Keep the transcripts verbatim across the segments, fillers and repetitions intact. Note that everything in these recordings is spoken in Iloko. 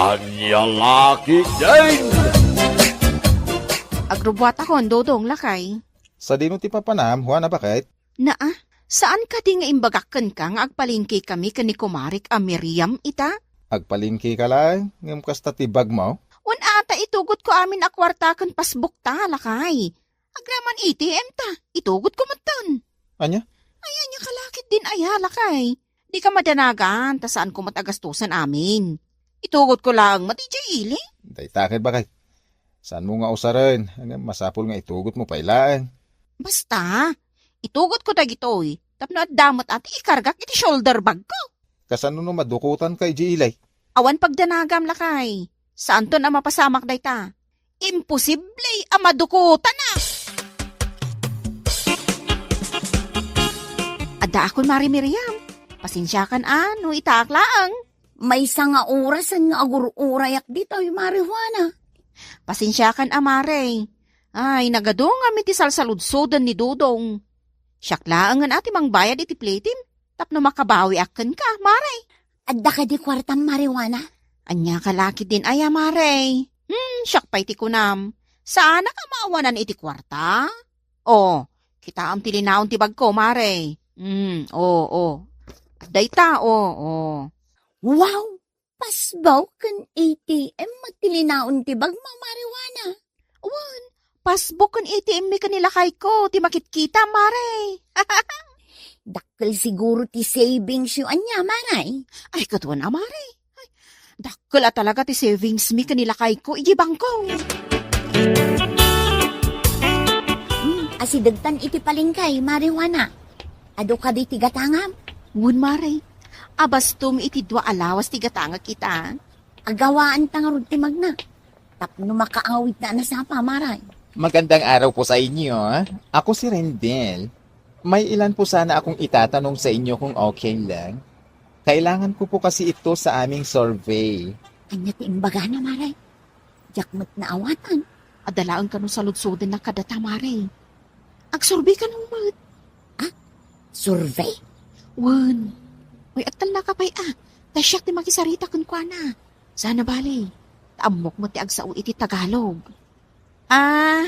Ania la ketdin? Agrubuatakon, Dodong, lakay. Sadino ti papanam, Juana, baket? Naa, saan kadi nga imbagak kenka nga agpalengke kami ken ni kumarek a Miriam ita? Agpalengke ka laeng, ngem kasta ti bagmo? Wen a, ta itugotko amin a kuarta ken pasbukta, lakay. Agraman A T M ta, itugotko metten. Ania? Ay, ania ka la ketdin aya, lakay? Dika madanagan, ta saanko met a gastusen amin. Itugotko laeng met idiay ili. Dayta ket, baket. Saanmo nga usaren, ngem masapul nga itugotmo pay laeng. Basta, itugotko dagitoy, tapno adda met a ti ikargak iti shoulder bagko. Kasano no madukotanka idiay ili? Awan pagdanagam, lakay. Saanton a mapasamak dayta. Imposible a madukotanak. Addaakon, Mare Miriam. Pasensiakan a no itaak laeng. Maysa nga orasen nga agur-urayak ditoy, Mare Juana. Pasensiakan a, Mare. Ay, nagadungam iti salsaludsoden ni Dodong. Siak laengen a ti mangbayad iti pletim tapno makabawiak kenka, Mare. Adda kadi kuartam, Mare Juana? Ania ka la ketdin aya, Mare? Hmm, siak pay ti kunam. Saanak a maawanan iti kuarta? O, kitaem ti linaon ti bagko, Mare. Hmm, o, o. Dayta, o, o. Wow! Pasbuk ken A T M met ti linaon ti bagmo, Mare Juana. Wen, pasbuk ken A T M mi ken ni lakayko ti makitkita, Mare. Dakkel siguro ti savings yo ania, Mare? Ay, ket wen a, Mare. Ay, dakkel a talaga ti savings mi ken ni lakayko idiay bangko. Hmm, asidegtan iti palengke, Mare Juana. Adu kadi ti gatangam? Wen, Mare. Abastom iti dua a lawas ti gatangek ita. Agawaanta ngarud ti magna. Tapno makaawidna a nasapa, Mare. Magandang araw po sa inyo. Ako si Rendel. May ilan po sana akong itatanong sa inyo kung okay lang. Kailangan ko po kasi ito sa aming survey. Ania ti imbagana, Mare? Diak met naawatan. Adda laeng kano saludsodenna kadata, Mare. Agsurvey kano met. Ah? Survey? Wen. Uy, agtalnaka pay a. Ta siak ti makisarita kenkuana. Sana bale. Ta ammok met ti agsao iti Tagalog. Ah,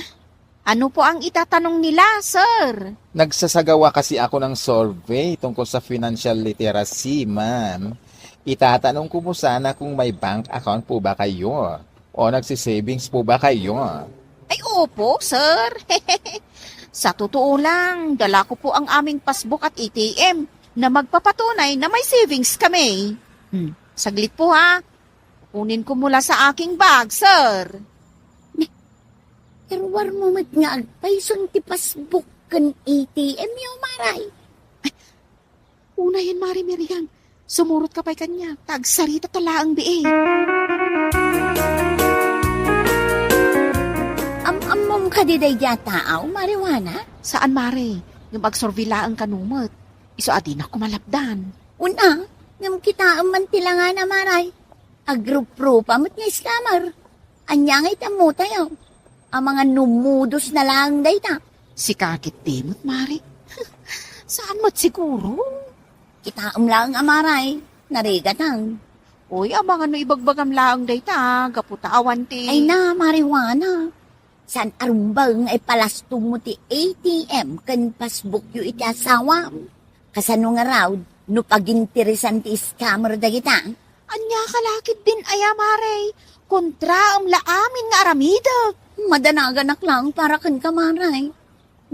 ano po ang itatanong nila, sir? Nagsasagawa kasi ako ng survey tungkol sa financial literacy, ma'am. Itatanong ko po sana kung may bank account po ba kayo o nagsi-savings po ba kayo? Ay, opo, sir. Sa totoo lang, dala ko po ang aming passbook at A T M na magpapatunay na may savings kami. Hmm, saglit po ha. Kunin ko mula sa aking bag, sir. Iruar mo met nga agpayson ti passbook ken A T M yo, Maray. Unayen, Mare Miriam. Sumurot ka pay kaniak, ta agsarita ta laeng bii. Am-ammom kadi daydiay a tao, Mare Juana? Saan, Mare. Ngem agsurvey laeng kano met. Isu a dinak ko malapdan. Una, ngem kitaem man ti langana, Maray. Agruprupa met nga scammer. Ania nga iti ammotayo? Amangan no modus na laeng dayta. Sika ketdi met, Mare. Saan met siguro? Kitaem laeng a, Maray. Narigatang. Uy, amangan no ibagbagam laeng dayta, gapu ta awan ti... Ay na, Mare Juana. Saan a rumbeng nga ipalastogmo ti A T M ken passbook yo iti asawam? Kasano ngarud no paginteresan ti scammer dagita? Ania ka la ketdin aya, Maray? Kontraem la amin nga aramidek. Madanaganak laeng para kenka, Maray.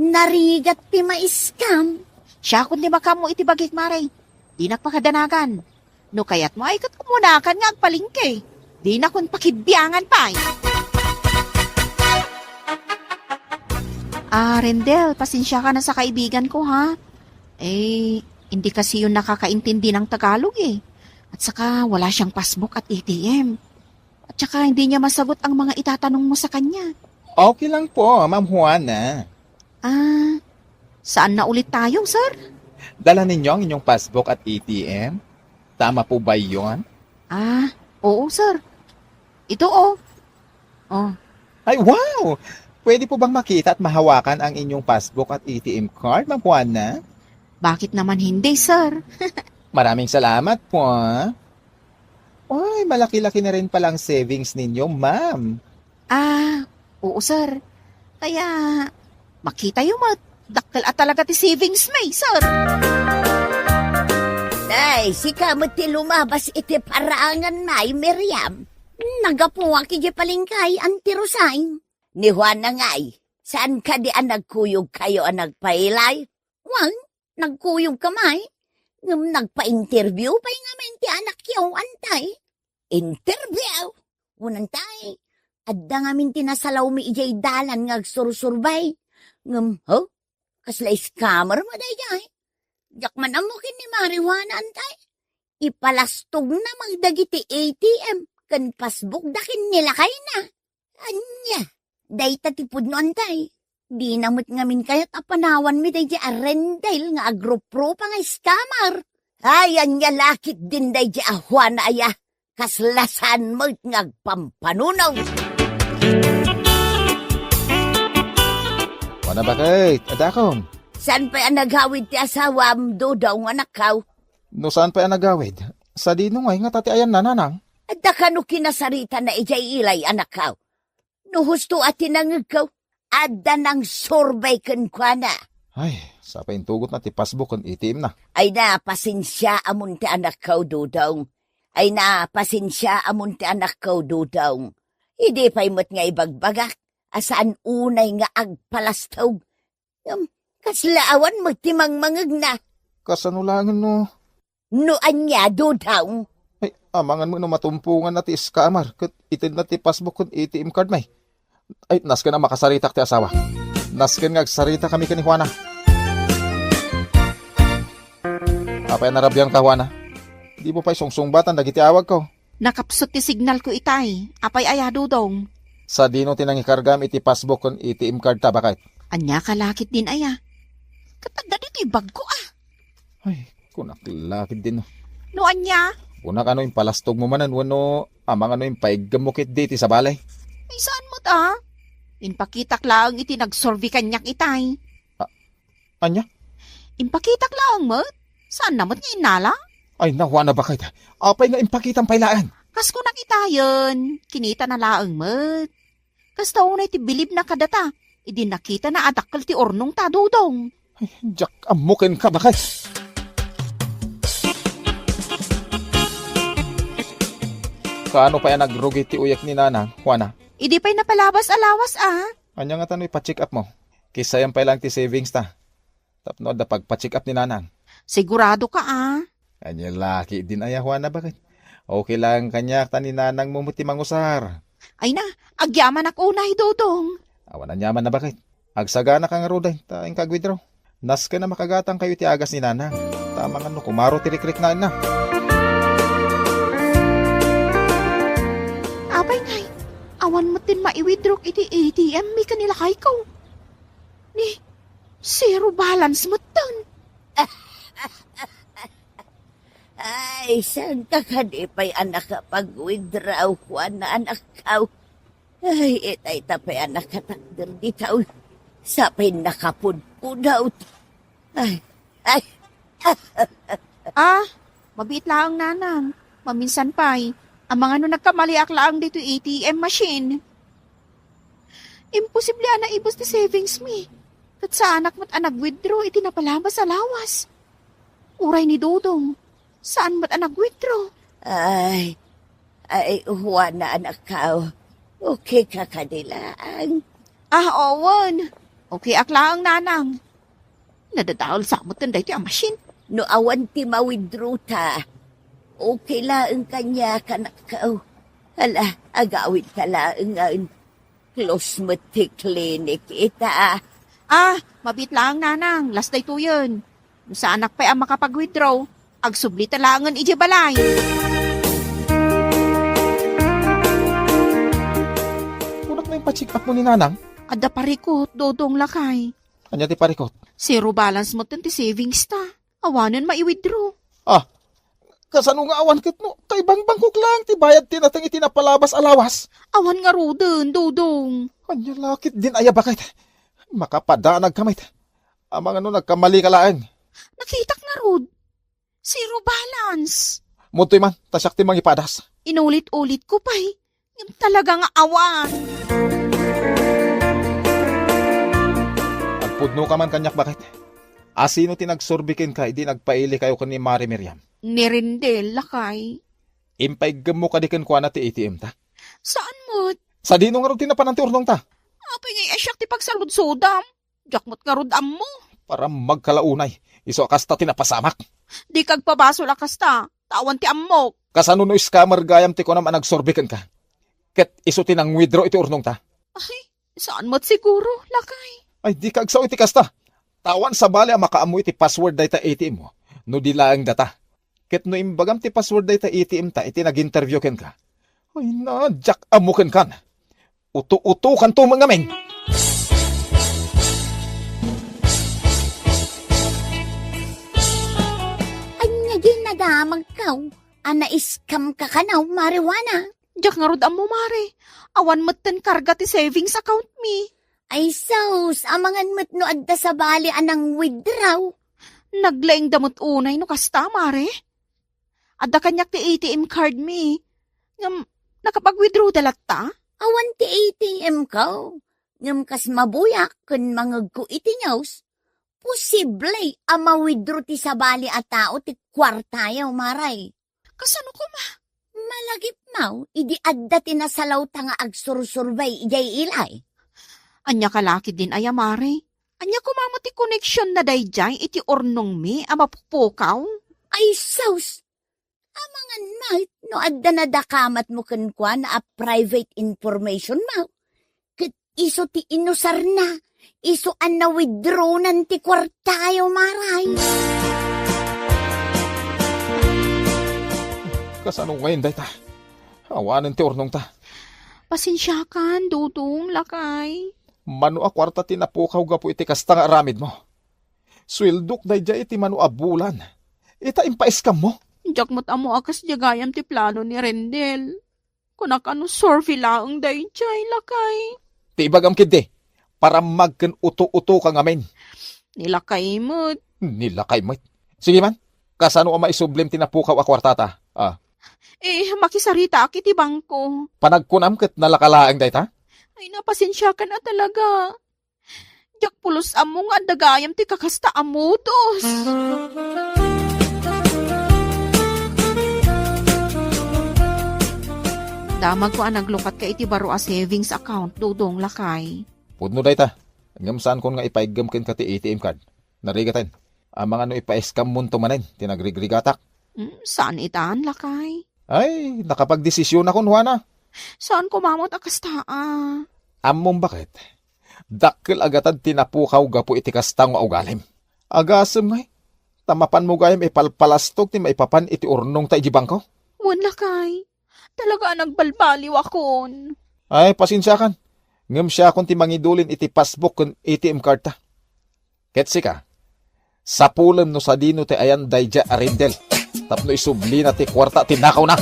Narigat ti ma-scam. Siakon ti makaammo iti bagik, Maray. Dinak pakadanagan. No kayatmo ay ket umunakan nga agpalengke. Dinakon pakibiangan pay. Ah, Rendel, pasensiakan a sa kaibigan ko, ha? Eh, hindi kasi yun nakakaintindi ng Tagalog, eh. At saka, wala siyang passbook at A T M. At saka, hindi niya masagot ang mga itatanong mo sa kanya. Okay lang po, Ma'am Juana. Ah, saan na ulit tayo, sir? Dala ninyo ang inyong passbook at A T M? Tama po ba yon? Ah, oo, sir. Ito, oh. Oh. Ay, wow! Pwede po bang makita at mahawakan ang inyong passbook at A T M card, Ma'am Juana? Bakit naman hindi, sir? Maraming salamat po, ah. Ay, malaki-laki na rin pala ang savings ninyo, ma'am. Ah, oo, sir. Kaya, makitayo met. Dakkel a talaga ti savings mi, sir. Nay, sika met ti lumabas iti paraangan, Nay Miriam. Naggapuak iti palengke, Auntie Rosay. Ni Juana ngay, saan kadi a nagkuyogkayo a nagpailay? Wen, nagkuyogka met. Ngem nagpa-interview pay ngamin ti anakyo, Antay. Interview? Wen, Antay, adda ngamin ti nasalawmi idiay dalan nga agsursurbay. Ngem, ho? Kasla scammer met daydiay. Diak man ammo ken ni Mari Juana, Antay. Ipalastogna met dagiti A T M ken passbookda ken ni lakayna. Ania, dayta ti pudno, Antay. Dina met ngamin kayat a panawanmi daydiay a Rendel nga agruprupa nga scammer. Ay, ania la ketdin daydiay a Juana aya. Kasla saan met nga agpampanunaw. Juana, baket, adakom. Saan pay a nagawid ti asawam, Dodong, anakko? No saan pay a nagawid, sadino ngay ngata ti ayanna, nanang? Adda kano kinasaritana idiay ilay, anakko? No husto a ti nangngegko, adda nangsurbay kenkuana. Ay, sa pay intugotna ti passbook ken A T M na. Ay na, pasensiaamon ti anakko, Dodong. Ay na, pasensiaamon ti anakko, Dodong. Idi pay met nga ibagbagak a saan unay nga agpalastog. Ngem, kasla awan met ti mangmangegna. Kasano laengen no? No ania, Dodong? Ay, amangan met no matumponganna ti scammer ket itedna ti passbook ken A T M card, may. Ay, nasken a makasaritak ti asawa. Nasken nga agsaritakami ken ni Juana. Apay a narabianka, Juana? Dimo pay sungsungbatan dagiti awagko. Nakapsut ti signalko itay. Apay aya, Dodong? Sadino ti nangikargam iti passbook ken A T M card ta, baket? Ania ka la ketdin aya? Ket adda ditoy bagko, a. Ay, kunak la ketdin. No ania? Kunak no impalastogmo manen wenno amangan no impaiggem mo ketdi iti sabali. Ay, saan met, a? Impakitak laeng iti nagsurvey kaniak itay. A-, ania? Impakitak laeng met. Saanna met nga innala? Ay, na, Juana, baket. Apay nga impakitam pay laeng? Kas kunak itayen, kinitana laeng met. Kasta unay ti bilibna kadata, idi nakitana a dakkel ti urnongta, Dodong. Ay, diak ammo kenka, baket. Kaano pay a nagrugi ti uyek ni Nanang, Juana? Idi pay napalabas a lawas, a. Ania ngata no ipa-check up mo? Kisayam pay laeng ti savings ta. Tapno adda pagpa-check up ni Nanang. Sigurado ka, a? Ania la ketdin aya, Juana, baket? Okay laeng kaniak ta ni Nanang mo met ti mangusar. Ay na, agyamanak unay, Dodong. Awan aniamanna, baket. Agsagana ka ngaruden, ta inka ag-withdraw. Nasken a makagatangkayo iti agas ni Nanang. Ta amangan no kumaro ti rikriknaenna. Apay ngay, awan met din mai-withdraw iti A T M mi ken ni lakayko. Ni, zero balance metten. Ay, saanka kadi pay a nakapag-withdraw, Juana, anakko? Ay, itay ta pay a nakatakder dita, uy. Sa pay nakapudpudot. Ay, ay. Ah, mabiit laeng, Nanang. Maminsan pay, amangan no nagkamaliak laeng ditoy A T M machine. Imposible a naibus ti savings mi. Ket saanak met a nag-withdraw iti napalabas a lawas. Uray ni Dodong, saan met a nag-withdraw. Ay, ay, Juana, anakko. Okay ka kadi laeng? Ah, awan. Okay ak laeng, Nanang. Nadadael sa met daytoy a machine. No awan ti ma-withdraw ta, okay laeng kaniak, anakko. Hala, agawid ka laengen. Close met ti clinic ita. Ah, mabiit laeng, Nanang. Last daytoyen. No saanak pay a makapag-withdraw, agsubli ta laengen idiay balay. Kunak no ipa-check up mo ni Nanang? Adda parikot, Dodong, lakay. Ania ti parikot? Zero balance metten ti savings ta. Awanen mai-withdraw. Ah, kasano nga awan ket no kaibangbangkok laeng ti bayad ti nateng iti napalabas a lawas? Awan ngaruden, Dodong. Ania la ketdin aya, baket? Makapadanag ka met. Amangan no nagkamali ka laeng. Nakitak ngarud. Zero balance. Mudtoy man, ta siak ti mangipadas. Inulit-ulit ko pay. Ngem talaga nga awan. Agpudno ka man kaniak, baket. Asino ti nagsurbi kenka idi nagpailikayo ken ni Mare Miriam? Ni Rendel, lakay. Impaiggemmo kadi kenkuana ti A T M ta? Saan met? Sadino ngarud ti napanan ti urnongta? Apay ngay a siak ti pagsaludsodam? Diak met ngarud ammo. Para magkalaunay, isu a kasta ti napasamak. Dika agpabasol a kasta, ta awan ti ammok. Kasano no scammer gayam ti kunam a nagsurbi kenka? Ket isu ti nang-withdraw iti urnongta? Ay, saan met siguro, lakay. Ay, dika agsao iti kasta. Ta awan sabali a makaammo iti password dayta A T M mo, no di laeng data. Ket no imbagam ti password dayta A T M ta iti nag-interview kenka, ay, na, diak ammo kenkan. Uto-utokanto met ngamin. Ania diay nadamagkaw a na-scam ka kano, Mare Juana? Diak ngarud ammo, Mare. Awan metten karga ti savings account mi. Ay sus, amangan met no adda sabali a nang-withdraw. Naglaingda met unay no kasta, Mare. Adda kaniak ti A T M card mi. Ngem, nakapag-withdrawda latta? Awan ti A T M ko. Ngem kas mabuyak ken mangegko iti news, posible a ma-withdraw ti sabali a tao ti kuartayo, Mare. Kasano koma? Malagipmaw, idi adda ti nasalawta nga agsursurbay idiay ilay. Ania ka la ketdin aya, Mare? Ania koma met ti koneksionna daydiay iti urnongmi a mapukpukaw? Ay sus! Amangan met no adda nadakamatmo kenkuana a private information mo. Ket isu ti inusarna, isu a na-withdrawnan ti kuartayo, Mare. Kasano ngayen dayta? Awanen ti urnongta. Pasensiakan, Dodong, lakay. Mano a kuarta ti napukaw gapu iti kasta nga aramidmo? Sueldok daydiay iti mano a bulan. Ita, impaiskammo? Diak met ammo a kasdiay gayam ti plano ni Rendel. Kunak a no survey laeng daydiay, lakay. Ti ibagam ketdi, parammag ken uto-utoka ngamin. Ni lakay met. Ni lakay met. Sige man, kasano a maisublim ti napukaw a kuartata? Ah. Eh, makisaritaak iti bangko. Panagkunam ket nalaka laeng dayta? Ay, na, pasensiakan a talaga. Diak pulos ammo nga adda gayam ti kakasta a modus. Damagko a naglukatka iti baro a savings account, Dodong, lakay. Pudno dayta. Ngem saankon nga ipaiggem kenka ti A T M card. Narigaten. Amangan no ipaiskamonto manen ti nagrigrigatak. Mm, saan itan, lakay? Ay, nakapagdesisionakon, Juana. Saan koma met a kasta a? Ammom baket? Dakkel a gatad ti napukaw gapu iti kasta nga ugalim. Agasem ngay, ta mapanmo gayam ipalpalastog ti maipapan iti urnongta iti bangko? Wen, lakay. Talaga a nagbalbaliwakon. Ay, pasensiakan. Ngem siakon ti mangidulin iti passbook ken A T M cardta. Ket sika, sapulem no sadino ti ayan daydiay a Rendel tapno isublina ti kuarta a tinakawna.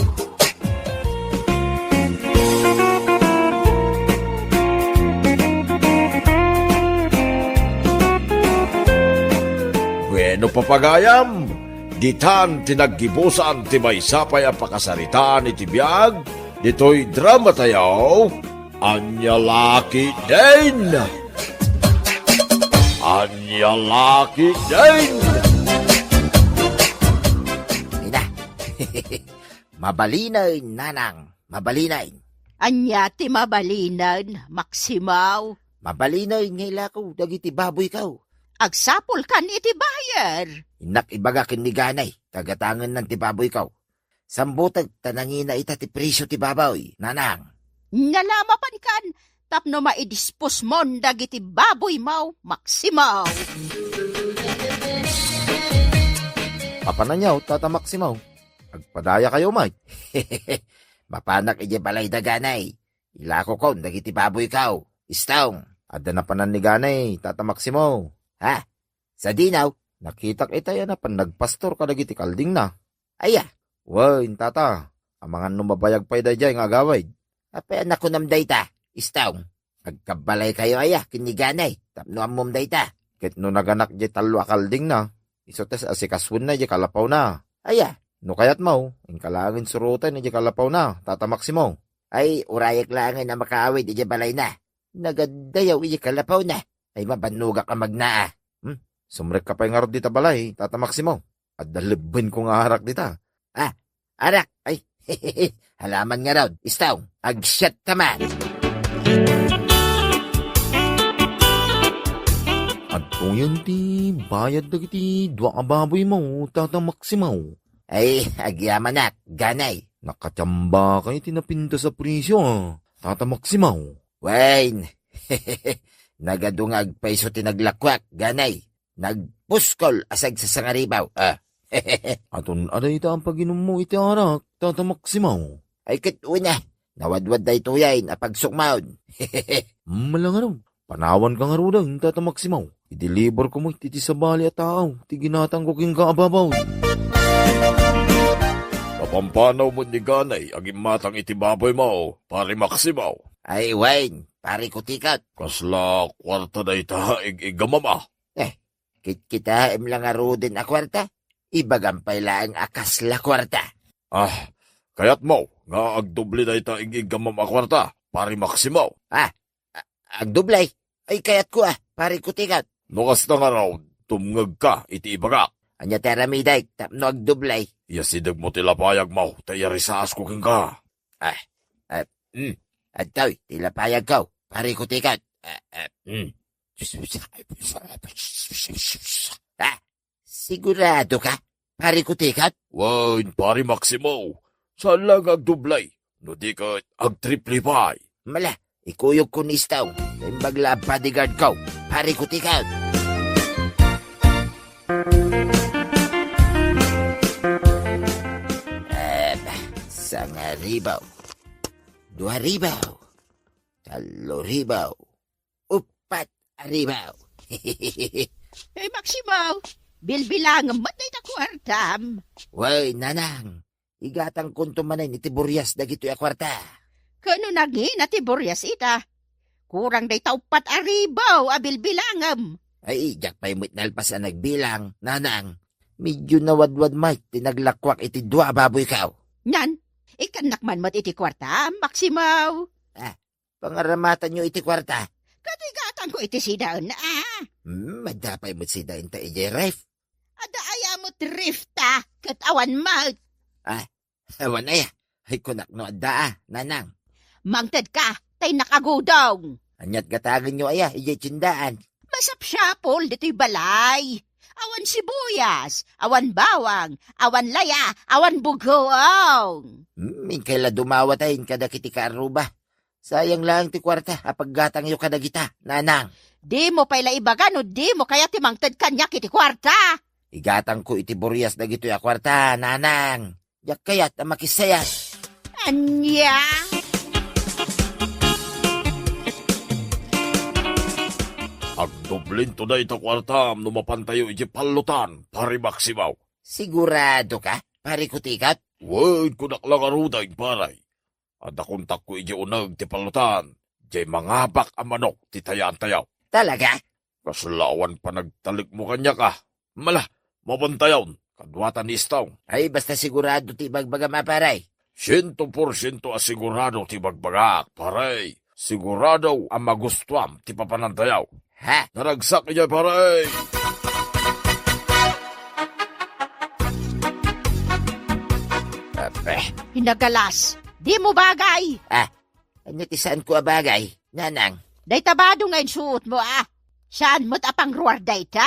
Bueno, papagayam, ditan ti naggibusan ti maysa pay a pakasaritaan iti biag ditoy dramatayo, Ania La Ketdin! Ania La Ketdin! Ina, mabalinen, nanang, mabalinen. Ania ti mabalinen, Maximo? Mabalinen nga ilako dagiti baboyko. Agsapulkan iti buyer. Innak ibaga ken ni Ganay, ta gatangennan ti baboyko. Sambuteg ta nangina ita ti presio ti baboy, nanang. Ania la, mapankan tapno maidisposmon dagiti baboymo, Maximo. Apan ania, Tata Maximo? Agpadayakayo met. Mapanak idiay balay da Ganay. Ilakokon dagiti baboyko. Istong. Adda napanan ni Ganay, Tata Maximo. Ha? Sadino? Nakitak itay a napan nagpastor kadagiti kaldingna. Aya? Wen, Tata, amangan no mabayag pay daydiay nga agawid. Apay a nakunam dayta, Istong? Agkabbalaykayo aya ken ni Ganay tapno ammom dayta? Ket no naganak diay tallo a kaldingna, isu ti asikasuenna diay kalapawna. Aya? No kayatmo, inka laengen suroten idiay kalapawna, Tata Maximo. Ay, urayek laengen a makaawid idiay balayna. Nagaddayaw idiay kalapawna. Ay, mabannogak a magnaa. Hmm? Sumrekka pay ngarud dita balay, Tata Maximo. Adda lebbenko nga arak dita. Ah, arak. Ay, halaman ngarud. Istaw, agsiatta man. Adtoyen ti bayad dagiti dua a baboymo, Tata Maximo. Ay, agyamanak, ganay. Nakatiambakay ti napintas a presio, a, Tata Maximo. Wen, nagadu nga agpayso ti naglakuak, ganay. Nagpuskol a sagsasangaribaw, a. Aton a dayta a paginummo iti arak, Tata Maximo. Ay, ket una, nawadwad daytoyen a pagsukmaon. Mala ngarud, panawanka ngaruden, Tata Maximo. Ideliverko met iti sabali a tao ti ginatangko kenka a baboy. Napampanawmo ni ganay a gimmatang iti baboymo, Pare Maximo. Ay, wen, Pare Kutikot. Kasla kuarta dayta, ig-iggamam a? Eh, kitkitaem la ngaruden a kuarta. Ibagam pay laeng a kasla kuarta. Ah, kayatmo nga agdoble dayta ig-iggamam a kuarta, Pare Maximo? Ah, a-, agdoble? Ay, kayatko a, Pare Kutikot. No kasta ngarud, tumngegka iti ibagak. Ania ti aramidek tapno agdoble? Iyasidegmo ti lapayagmo, ta iyarisaasko kenka. Ah, ah, mm. Adtoy ti lapayagko, Pare Kutikot. Ah, ah, mm. Ah, sigurado ka, Pare Kutikot? Wen, Pare Maximo. Saan la nga agdoble. No di ket, agtriple pay. Mala, ikuyogko ni Istaw. Imbag la a bodyguard ko, Pare Kutikot. Em, sangaribaw. Duaribaw. Talloribaw. Uppat a ribaw. Eh, Maximo, bilbilangem met dayta kuartam. Wen, nanang, igatangkonto manen iti burias dagitoy a kuarta. Ket no nangina ti burias ita, kurang dayta uppat a ribaw a bilbilangem. Ay, diak pay met nalpas a nagbilang, nanang. Medyo nawadwad met ti naglakuak iti dua a baboyko. Nan, ikannak man met iti kuartam, Maximo. Ah, pangaramatanyo iti kuarta. Ket igatangko iti sidaen, a. Hmm, adda pay met sidaenta idiay ref. Adda aya met refta, ket awan met. Ah, awan aya. Ay, kunak no adda, a, nanang. Mangtedka, ta innak agudong. Ania't gatagenyo aya idiay tiendaan? Masapsapul ditoy balay. Awan sibuyas, awan bawang, awan laya, awan bugoong. Hmm, inkay la dumawat a kadagiti kaarruba. Sayang laeng ti kuarta a paggatangyo kadagita, nanang. Dimo pay la ibaga no dimo kayat ti mangted kaniak iti kuarta. Igatangko iti burias dagitoy a kuarta, nanang. Diak kayat a makisayat. Ania? Agdoblento dayta kuartam no mapantayo iti pallotan, Pare Maximo. Sigurado ka, Pare Kutikot? Wen, kunak la ngaruden, pare. Adda kontakko idiay uneg ti pallotan, diay mangabak a manok ti tayaantayo. Talaga? Kasla awan panagtalekmo kaniak a. Mala, mapantayon, kaduata ni Istong. Ay, basta sigurado ti ibagbagam a, pare. Siento por siento a sigurado ti ibagbagak, pare. Sigurado a magustuam ti papanantayo. Ha? Naragsak idiay, pare! Ape. Inagalas, dimo bagay! Ah, ania ti saanko a bagay, nanang? Dayta bado nga insuotmo, a. Saan met a pangruar dayta?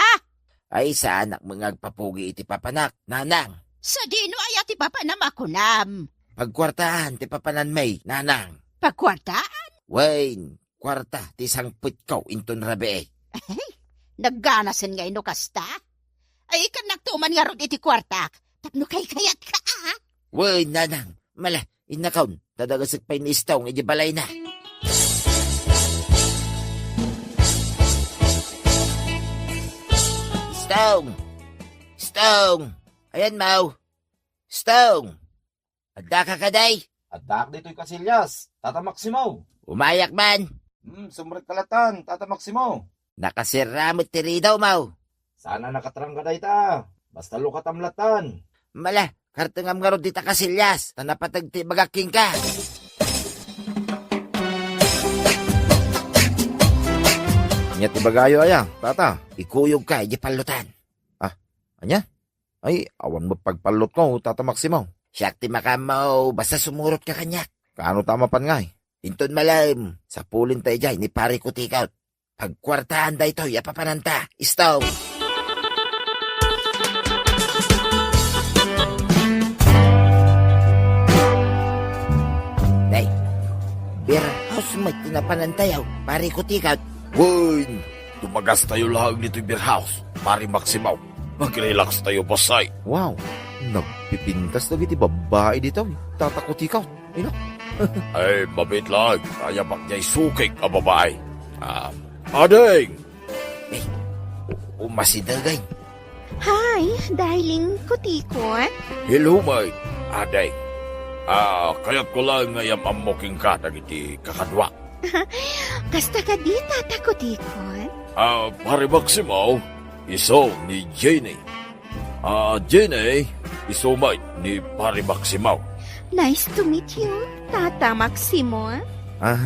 Ay, saanak met nga agpapugi iti papanak, nanang. Sadino aya ti papanam a kunam? Pagkuartaan ti papananmi, nanang. Pagkuartaan? Wen, kuarta ti sangpetko inton rabii. Ay, nagganasen nga ino kasta? Ay, ikannakto man ngarud iti kuartak, tapno kaykayatka, a? Wen, nanang, mala, innakon, ta dagasek pay ni Istong iti balayna. Istong! Istong! Ayanmo! Istong! Addaka kadi? Addaak ditoy Casillas, Tata Maximo. Umayak man. Hmm, sumrekka latan, Tata Maximo. Nakasirra met ti ridawmo. Saan a nakatrangga dayta. Basta lukatam latan. Mala, Kartengam ngarud dita kasilyas, ta napateg ti ibagak kenka. Ania ti ibagayo aya, tata? Ikuyogka idiay pallotan. Ah, ania? Ay, awan met pagpallotko, Tata Maximo. Siak ti makaammo, basta sumurotka kaniak. Kaano ta a mapan ngay? Inton malem, sapulinta idiay ni Pare Kutikot. Pagkuartaan daytoy a papananta, Istong. Nay, beer house met ti napanantayo, Pare Kutikot. Wen, tumagastayo laeng ditoy beer house, Pare Maximo. Mag-relax tayo, bossay. Wow, nagpipintas dagiti babbai ditoy, Tata Kutikot. Ay, nak. Ay, mabiit laeng, kayabak diay sukik a babai. Ah, ading! Eh, umasideg, ay. Hi, darling Kutikot. Hello, mate. Ading. Ah, kayatko laeng nga iyam-ammo kenka dagiti kakaduak. Kasta kadi, Tata Kutikot? Ah, Pare Maximo, isu ni Jenny. Ah, Jenny, isu met ni Pare Maximo. Nice to meet you, Tata Maximo. Ah,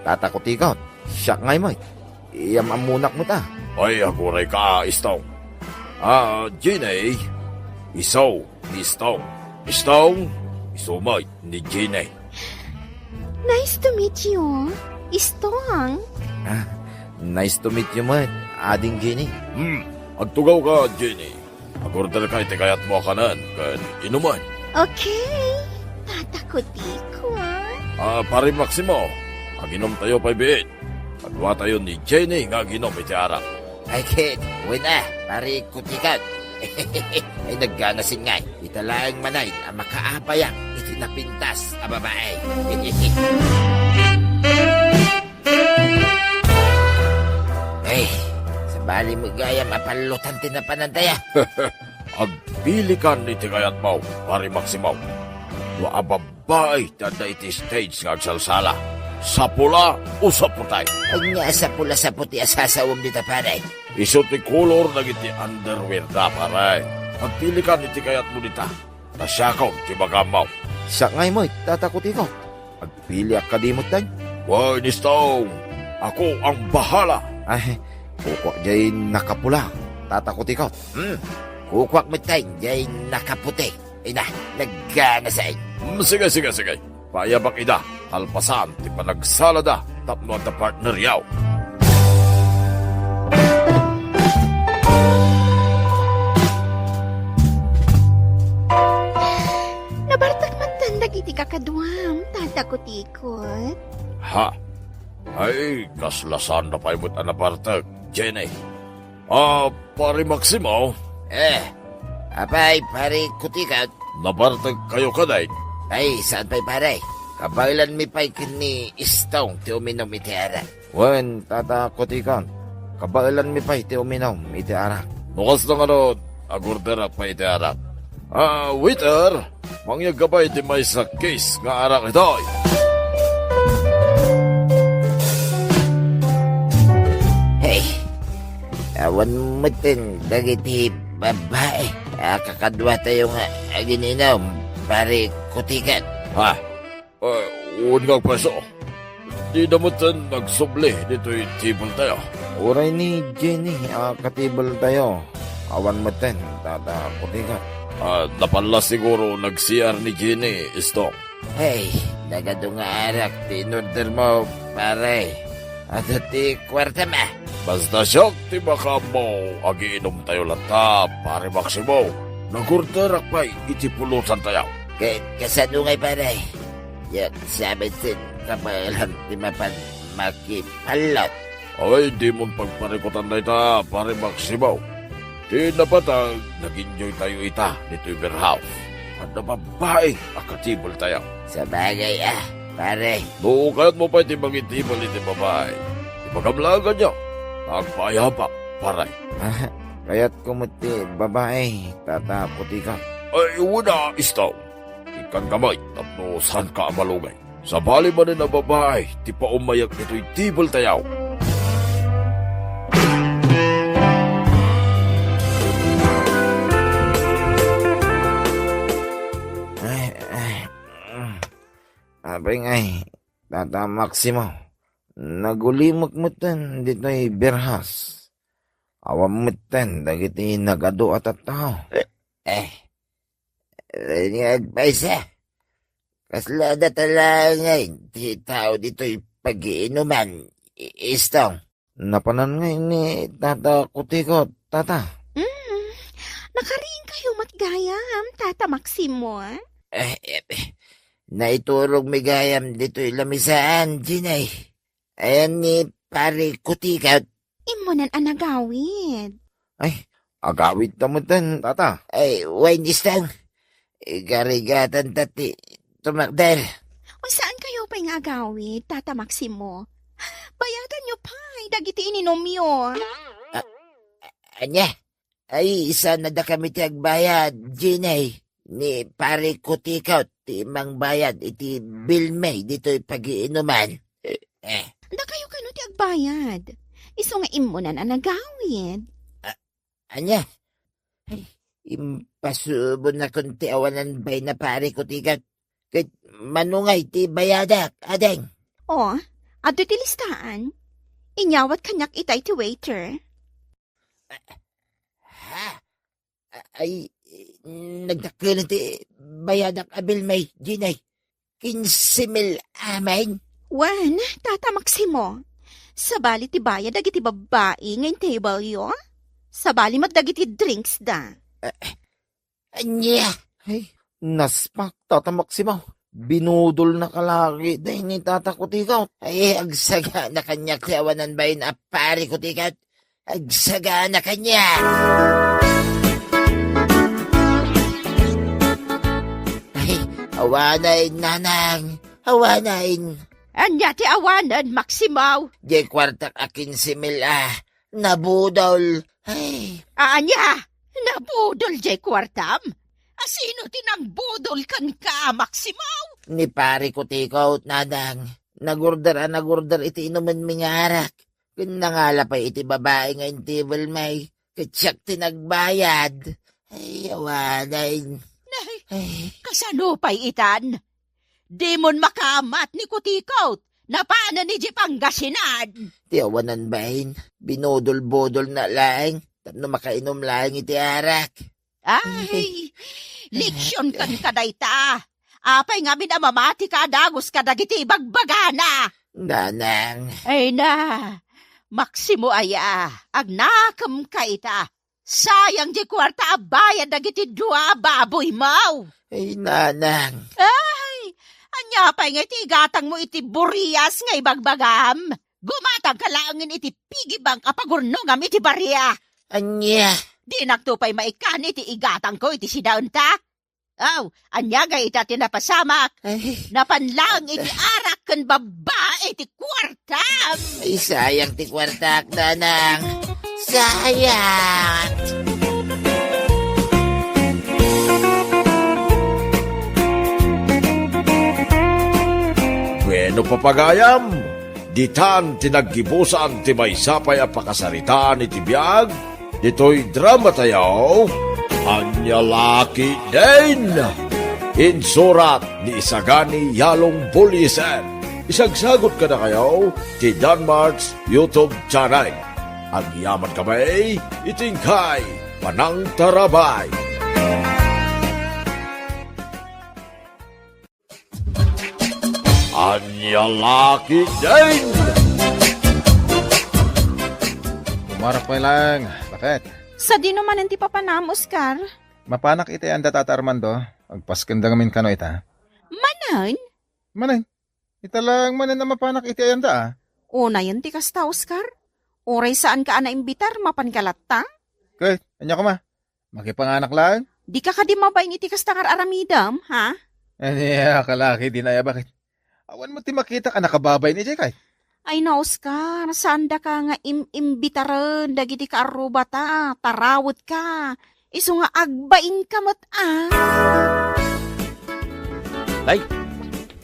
Tata Kutikot, siak ngay met. Iyam-ammonak met a. Ay, agurayka, Istong. Ah, Jenny, isu ni Istong. Istong, isu met ni Jenny. Nice to meet you, Istong. Ah, nice to meet you met, Ading Jenny. Hmm, agtugawka, Jenny. Agorderka iti kayatmo a kanen ken inumen. Okay, Tata Kutikot. Ah, Pare Maximo, aginomtayo pay biit. Kaduatayo ni Jenny nga aginom iti arak. Ay, ket, wen a, Pare Kutikot. Ay, nagganasen ngay. Ita laeng manen a makaapayak iti napintas a babai. Ay, sabali met gayam a pallotan ti napanantaya. Agpilikan iti kayatmo, Pare Maximo. Dua a babbai ti adda iti stage nga agsalsala. Sapula o saputi? Ania a sapula-saputi a sasawem dita, pare? Isu ti kolor dagiti underwear da, pare. Agpilikan iti kayatmo dita. Ta siakon ti makaammo. Siak ngay met, Tata Kutikot. Agpiliak kadi met, tay? Wen, Istong, ako ang bahala. Ay, kukuak jay nakapula, Tata Kutikot. Hmm, kukuak met, tay, jay nakaputi. Ina, nagganasen. Hmm, sige, sige, sige. Paayabak ida, kalpasan ti panagsalada tapno adda partneryo. Nabartek man dagiti kakaduam, Tata Kutikot. Ha? Ay, kasla saanda pay met a nabartek, Jenny. Ah, Pare Maximo? Eh, apay, Pare Kutikot? Nabartek kayo kadin? Ay, saan pay, pare? Kabaelanmi pay ken ni Istong ti uminom iti arak. Wen, Tata Kutikot, kabaelanmi pay ti uminom iti arak. No kasta ngarud, agorderak pay iti arak. Ah, waiter, mangyegka pay ti maysa case nga arak ditoy. Hey, awan metten dagiti babbai a kakaduatayo nga agin-inom, Pare Kutikot. Ha? Eh, wen nga agpayso. Dida metten nagsubli ditoy table tayo. Uray ni Jenny a katable tayo. Awan metten, Tata Kutikot. Ah, napallas siguro nag-C R ni Jenny, Istong. Hey, nagadu nga arak ti inorder mo, pare. Adu ti kuartam a. Basta siak ti makaammo, agiinom tayo latta, Pare Maximo. Nagorderak pay iti pulutan tayo. Ka-, kasano ngay, pare? Yak saben sen kabaelan ti mapan makipallot. Ay, dimon pagparikutan dayta, Pare Maximo. Ti napateg, nag-enjoy tayo ita ditoy beer house. Adda babbai a katable tayo. Sabagay a, pare. No kayatmo pay ti mangitable iti babbai, ibagam laeng kaniak. Agpaayapak, pare. Ah, kayatko met ti babbai, Tata Kutikot. Ay, wen a, Istong. Ikkanka met tapno saanka a malugay. Sabali manen a babbai ti paummayak ditoy table tayo. Apay ngay, Tata Maximo, nagulimek metten ditoy birhas. Awan metten dagiti nagadu a tattao. Eh, wen nga agpaysa. Kasla data laeng ngay ti tao ditoy pagiinuman, i-, istong. Napanan ngay ni Tata Kutikot, Tata. Mm, nakariingkayo met gayam, Tata Maximo, ah? Eh, eh, eh, naiturogmi gayam ditoy lamisaan, Jinay. Ayan ni Pare Kutikot. Immunan a nagawid. Ay, agawid ta metten, Tata. Ay, wen, istong. Igarigatan ta ti tumakder. O, saankayo pay nga agawid, Tata Maximo? Bayadanyo pay dagiti ininumyo. A-, a-, ania? Ay, saan a dakami ti agbayad, Jinay. Ni Pare Kutikot ti mangbayad iti bilmi ditoy pagiinuman. Eh. Dakayo kano ti agbayad? Isu nga immunan a nagawid. Ania? Ay, impasubonnakon ti awanan bain a Pare Kutikot. Ket mano ngay ti bayadak, ading? O, adtoy ti listaan. Inyawat kaniak itay ti waiter. Ha? A-, ay, nagdakkel ti bayadak a bilmi, Jinay. Kinse mil amin. Wen, Tata Maximo, sabali ti bayad dagiti babbai nga intable-yo? Sabali met dagiti drinks da. Eh, ania? Ay, naspak, Tata Maximo. Binudolna kalaki dayni Tata Kutikot. Ay, agsagana kaniak ti awanan bain a Pare Kutikot. Agsagana kaniak. Ay, awanen, nanang. Awanen. Ania ti awanen, Maximo? Diay kuartak a kinse mil a nabudol. Ay. Ania? Nabudol diay kuartam? Asino ti nangbudol kenka, Maximo? Ni Pare Kutikot, nanang. Nagorder a nagorder iti inumenmi nga arak. Ken nangala pay iti babai nga intable-mi, ket siak ti nagbayad. Ay, awanen. Nay, ay, kasano pay itan? Dimon makaammat ni Kutikot. Napanen idiay Pangasinan. Ti awanan bain, binudol-budolna laeng tapno makainum laeng iti arak. Ay, leksion kenka dayta. Apay ngamin a mamatika a dagus kadagiti ibagbagana? Nanang. Ay na, Maximo aya, agnakemka ita. Sayang diay kuarta a bayad dagiti dua a baboymo. Ay, nanang. Ay, ania pay nga iti igatangmo iti burias nga ibagbagam? Gumatangka laengen iti piggy bank a pagurnongam iti baria. Ania? Dinakto pay maikkan iti igatangko iti sidaenta? Aw, ania gayta ti napasamak? Ay. Napan laeng iti arak ken babbai ti kuartam. Ay, sayang ti kuartak, nanang. Sayang. Bueno, papagayam, ditan ti naggibusan ti maysa pay a pakasaritaan iti biag ditoy dramatayo, Ania La Ketdin. Insurat ni Isagani Yalong Buliesen. Isagsagut kadakayo ti Danmart's YouTube channel. Agyamankami iti inkay panangtarabay. Ania La Ketdin! Umarak pay laeng. Bakit? Sadino manen ti papanam, Oscar? Mapanak iti ayanda, Tata Armando. Agpaskenda ngamin kano ita. Manen? Manen? Ita laeng manen a mapanak iti ayanda, a. Unayen ti kasta, Oscar. Uray saanka a naimbitar, mapanka latta? Ket, ania koma? Makipanganak laeng? Dika kadi mabain iti kasta nga ar-aramidem, ha? Ania, kalaki, dina aya, bakit? Awan met ti makitak a nakababain idiay, kay? Ay na, Oscar, saandaka nga im-imbitaren dagiti kaarrubata, tarawetka. Isu nga agbainka met, a. Ay,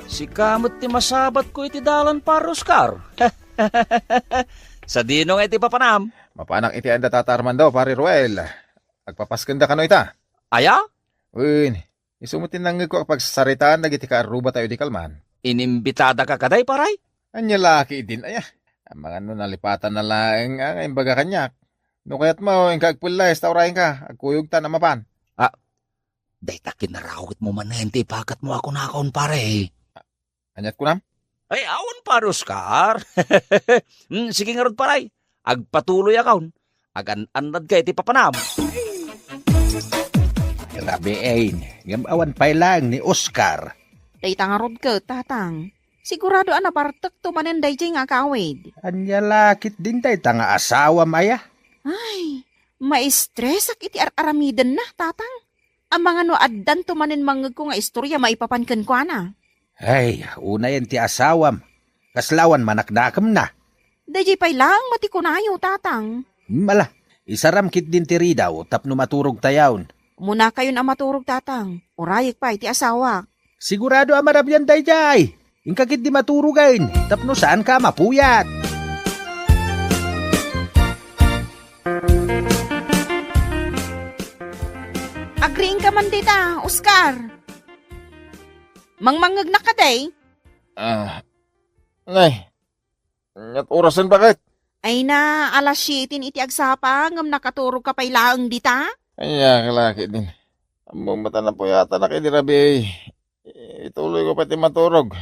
sika met ti masabatko iti dalan, Pare Oscar. Sadino nga iti papanam? Mapanak iti ayanda, Tata Armando, Pare Ruel. Agpapaskenda kano ita? Aya? Wen, isu met ti nangngegko a pagsasaritaan dagiti kaarrubatayo idi kalman. inimbitadaka kadi, pare? Ania la ketdin, aya? Amangan no nalipatanna laeng a nga imbaga kaniak. No kayatmo, inka agpellayas ta urayengka, agkuyogtan a mapan. Ah, dayta kinarawitmo manen ti ipaketmo a kunakon, pare. Ania't kunam? Ay, awan, pare Oscar. Hmm, sige ngarud, pare. Agpatuloyakon. Agan-annadka iti papanam. Grabe, eh. Ngem awan pay laeng ni Oscar. Dayta ngarud ket, Tatang. Sigurado a nabartekto manen daydiay nga agawid. Ania la ketdin dayta nga asawam, aya? Ay, maistresak iti ar-aramidenna, Tatang. Amangan no addanto manen mangngegko nga istoria maipapan kenkuana. Ay, unayen ti asawam. Kasla awan manaknakemna. Daydiay pay laeng met ti kunayo, Tatang. Mala, isaram ketdin ti ridaw tapno maturogtayon. Umunakayon a maturog, Tatang. Urayek pay ti asawak. Sigurado a marabian daydiay. Inka ketdi maturogen tapno saanka a mapuyat. Agriingka man dita, Oscar. Mangmangngegnak kadi? Ah, nay, ania't orasen, baket? Ay na, alas siete iti agsapa, ngem nakaturogka pay laeng dita? Ania, kalaki din. Ammom met a napuyatanak idi rabii. Ituloyko pay ti maturog.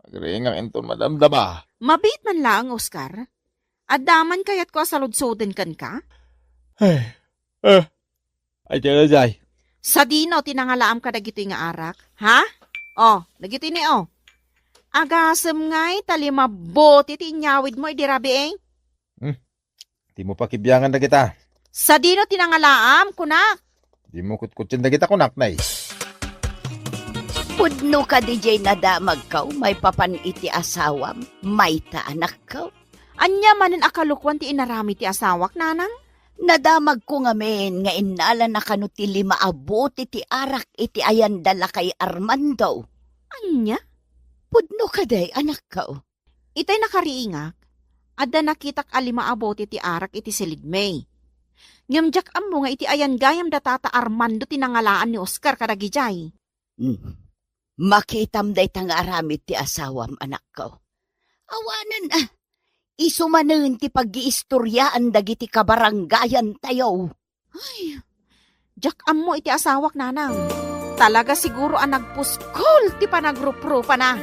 Agriingak inton madamdama. Mabiit man laeng, Oscar. Adda man kayatko a saludsoden kenka? Ay, ah, ay, daydiay. Sadino ti nangalaam kadagitoy nga arak? Ha? Oh, dagitoy ni, oh. Agasem ngay ta lima bote ti inyawidmo idi rabii, eh? Hmm. Dimo pakibiangan dagita. Sadino ti nangalaam, kunak? Dimo kutkutien dagita, kunak, nay. Pudno kadi diay nadamagko maipapan iti asawam, mayta, anakko? Ania manen a kalokuan ti inaramid ti asawak, nanang? Nadamagko ngamin nga innalana kano ti lima a bote ti arak iti ayanda lakay Armando. Ania? Pudno kadi, anakko? Itay nakariingak, adda nakitak a lima a bote ti arak iti silidmi. Ngem diak ammo nga iti ayan gayam da Tata Armando ti nangalaan ni Oscar kadagidiay. Hmm. Makitam dayta nga aramid ti asawam, anakko. Awanen, ah, isu manen ti paggiistoriaan dagiti kabarangayantayo. Ay, diak ammo iti asawak, nanang. Talaga siguro a nagpuskol ti panagruprupana.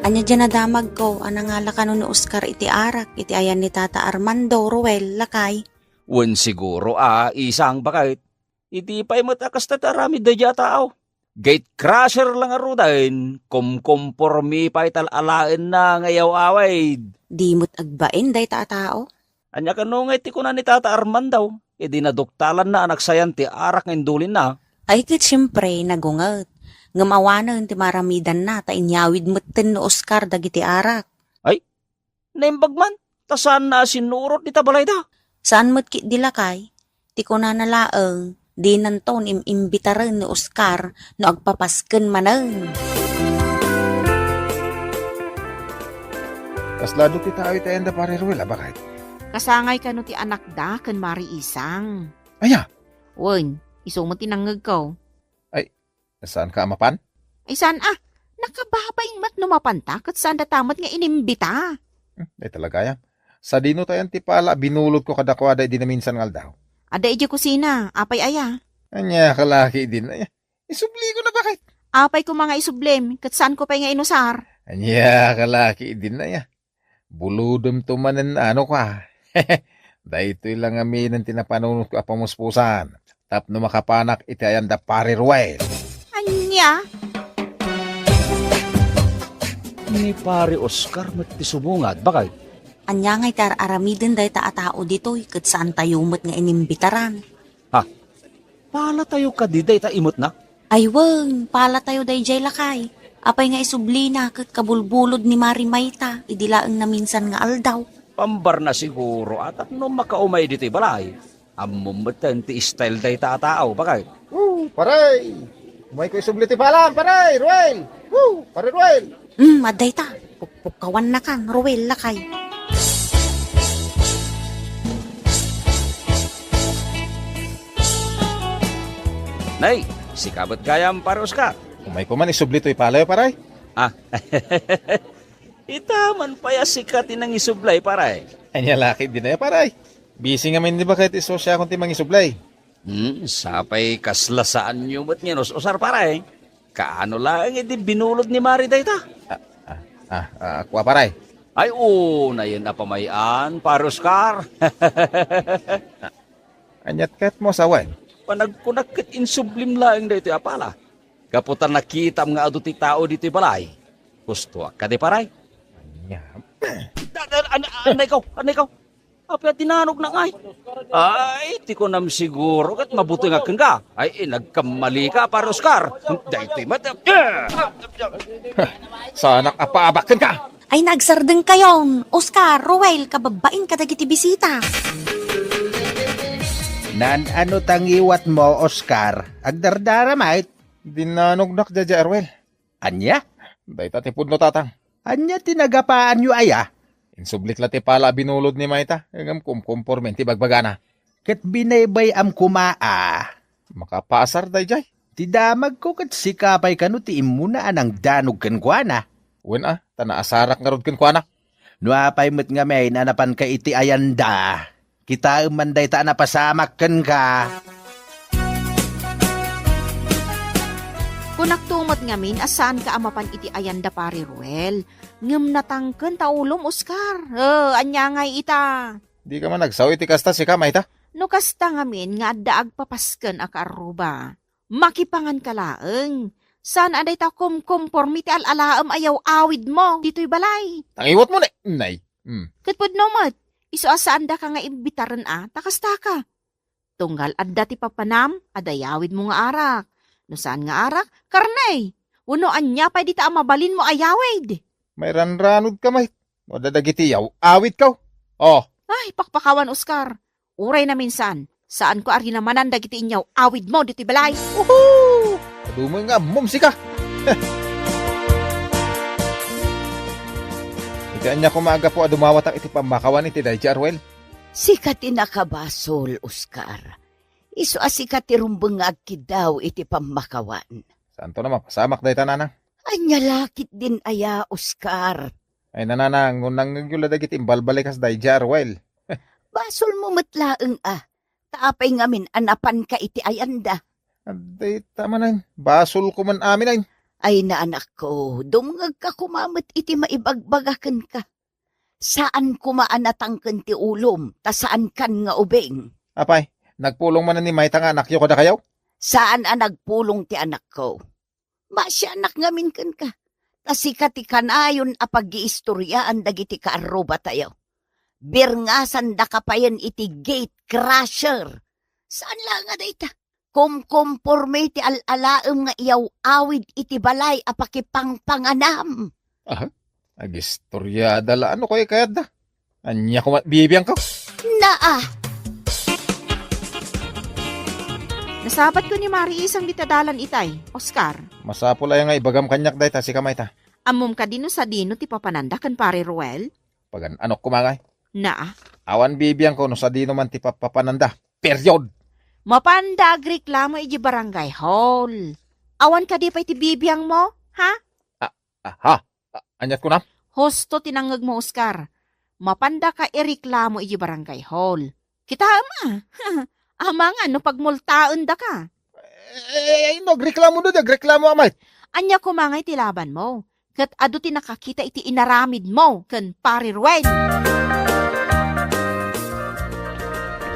Ania diay nadamagko a nangala kano ni Oscar iti arak iti ayan ni Tata Armando, Ruel, lakay? Wen siguro a, isang baket. Idi pay met a kasta ti aramid daydiay a tao. Gatecrasher la ngaruden, kumkompormi pay ta al-alaenna nga iyaw-awid. Di met agbain dayta a tao. Ania kano ngay ti kuna ni Tata Armando, idi naduktalanna a nagsayan ti arak nga indulinna? Ay, ket siempre, nagunget. Ngem awanen ti maramidanna ta inyawid metten ni Oscar dagiti arak. Ay, naimbag man, ta saanna a sinnurot dita balayda. Saan met ketdi, lakay. Ti kunana laeng, dinanton im-imbitaren ni Oscar no agpapasken manen. Kasla adu ti tao iti ayanda, Pare Ruel, a baket? Kasangay kano ti anakda ken Mari Isang. Aya? Wen, isu met ti nangngegko. Ay, saanka a mapan? Ay, saan a? Nakababain met no mapanta, ket saan data met nga inimbita. Hmm, ay talaga yan. Sadino tayan ti pala a binulotko kadakuada idi naminsan nga aldaw? Adda idiay kusina, apay aya? Ania, kalaki din, aya. Isubliko na baket. Apay ko mga isublim, ket saanko pay nga inusar? Ania, kalaki din, aya. Bulodemto manen ano ka. Daytoy la ngaminen ti napanunotko a pamuspusan tapno makapanak iti ayanda Pare Ruel. Ania? Ni Pare Oscar met ti sumungad, baket. Ania ngay ti ar-aramiden dayta a tao ditoy ket saantayo met nga inimbitaran? Ha? Palatayo kadi dayta imetna? Ay wen, palatayo daydiay lakay. Apay nga isublina ket kabulbulod ni Mari mayta idi laeng naminsan nga aldaw. Pambarna siguro a tapno makaumay ditoy balay. Ammom metten ti style dayta a tao, baket. Woo, pare! Umayko isubli ti palam, pare! Ruel! Woo, pare Ruel! Hmm, adda ita. Pukpukawannakan, Ruel, lakay. Nay, sika met gayam, Pare Oscar. May kuman isubli toy palayo, paray. Ah. Ita man pay a sika ti nangisublay, paray. Ania la ketdin aya, paray? Busy ngamin ni baket isu siakon ti mangisublay. Hmm, sapay kasla saanyo met nga inus-usar, paray. Kaano laeng idi binulod ni Mari dayta? Ah, ah, ah, ah, kua, paray. Ay, unayen a pamay-an, Pare Oscar. Aniat ket mo, sawen? Panagkunak ket insublim laeng daytoy a pala. Gapu ta nakitam nga adu ti tao ditoy balay. Gustoak kadi, paray? Ania? Da-, da-, an-, anay ko, anay ko. Apay a dinanognak ngay? Ay, ti kunam siguro ket mabutengak kenka. Ay, eh, nagkamali ka, Pare Oscar. Daytoy met. Saanak a paabak kenka. Ay, nagsardengkayon, Oscar, Ruel, kababain kadagiti bisita. Naan-ano ta ngiwatmo, Oscar? Agdardara met. Dinanognak daydiay a Ruel. Ania? Dayta ti pudno, tatang. Ania ti nagapaanyo aya? Insublik la ti pala a binulod ni mayta, ngem kumkumpormen ti bagbagana. Ket binaybay-am koma a. Makapaasar daydiay. Ti damagko ket sika pay kano ti immuna a nangdanog kenkuana. Wen a, ta naasarak ngarud kenkuana. No apay met ngamin a napanka iti ayanda, kitaem man dayta a napasamak kenka. Kunakto met ngamin a saanka a mapan iti ayanda, Pare Ruel. Ngem natangken ta ulom, Oscar. Eh, ania ngay ita? Dika man agsao iti kasta, sika, mayta? No kasta ngamin nga adda agpapasken a kaarruba, makipanganka laeng. Saan a dayta kumkumpormi ti al-alaem a yaw-awidmo ditoy balay. Tangiwatmo ni, nay. Hmm. Ket pudno met, isu a saandaka nga imbitaren a, ta kastaka. Tunggal adda ti papanam, adda yawidmo nga arak. No saan nga arak, karne. Wenno ania pay dita a mabalinmo a yawid? Mairanranodka met. No adda dagiti yaw-awidko. Oh. Ay, pakpakawan, Oscar. Uray naminsan, saanko a rinamanan dagiti inyaw-awidmo ditoy balay. Uhu! Adu met nga ammom, sika. Iti ania koma a gapu a dumawatak iti pammakawan iti daydiay a Ruel? Sika ti nakabasol, Oscar. Isu a sika ti rumbeng nga agkiddaw iti pammakawan. Saanto a mapasamak dayta, nanang? Ania la ketdin aya, Oscar? Ay, nanang, no nangngegyo la dagiti imbalbalikas daydiay a Ruel. Basolmo met laeng a, ta apay ngamin a napanka iti ayanda? Dayta manen, basolko man amin, ay. Ay, naanakko, dumngegka koma met iti maibagbaga kenka. Saan koma a natangken ti ulom, ta saankan nga ubing. Apay, nagpulong manen ni mayta nga anakyo kadakayo? Saan a nagpulong ti anakko. Maasianak ngamin kenka. Ta sika ti kanayon a paggiistoriaan dagiti kaarrubatayo. Birngasandaka payen iti gate crusher. Saan la nga dayta? Kumkumporme ti al-alaem nga iyaw-awid iti balay a pakipangpanganam. Aha? Agistoriada la, ano koy kayatda? Ania koma bibiangko? Naa! Nasabatko ni Mari Isang dita dalan itay, Oscar. Masapul aya nga ibagam kaniak dayta, sika mayta? Ammom kadi no sadino ti papananda ken Pare Ruel? Pagan-anok koma ngay. Naa. Awan bibiangko no sadino man ti papapananda. Period! Mapanda agreklamo iti barangay hall. Awan kadi pay ti bibiangmo, ha? Ah, ah, ha? Ah, aniat kunam? Husto ti nangngegmo, Oscar. Mapandaka ireklamo iti barangay hall. Kitaem a. Amangan no pagmultaendaka. Eh, no agreklamo no, di agreklamo a met. Ania koma ngay ti labanmo? Ket adu ti nakakita iti inaramidmo ken Pare Ruel.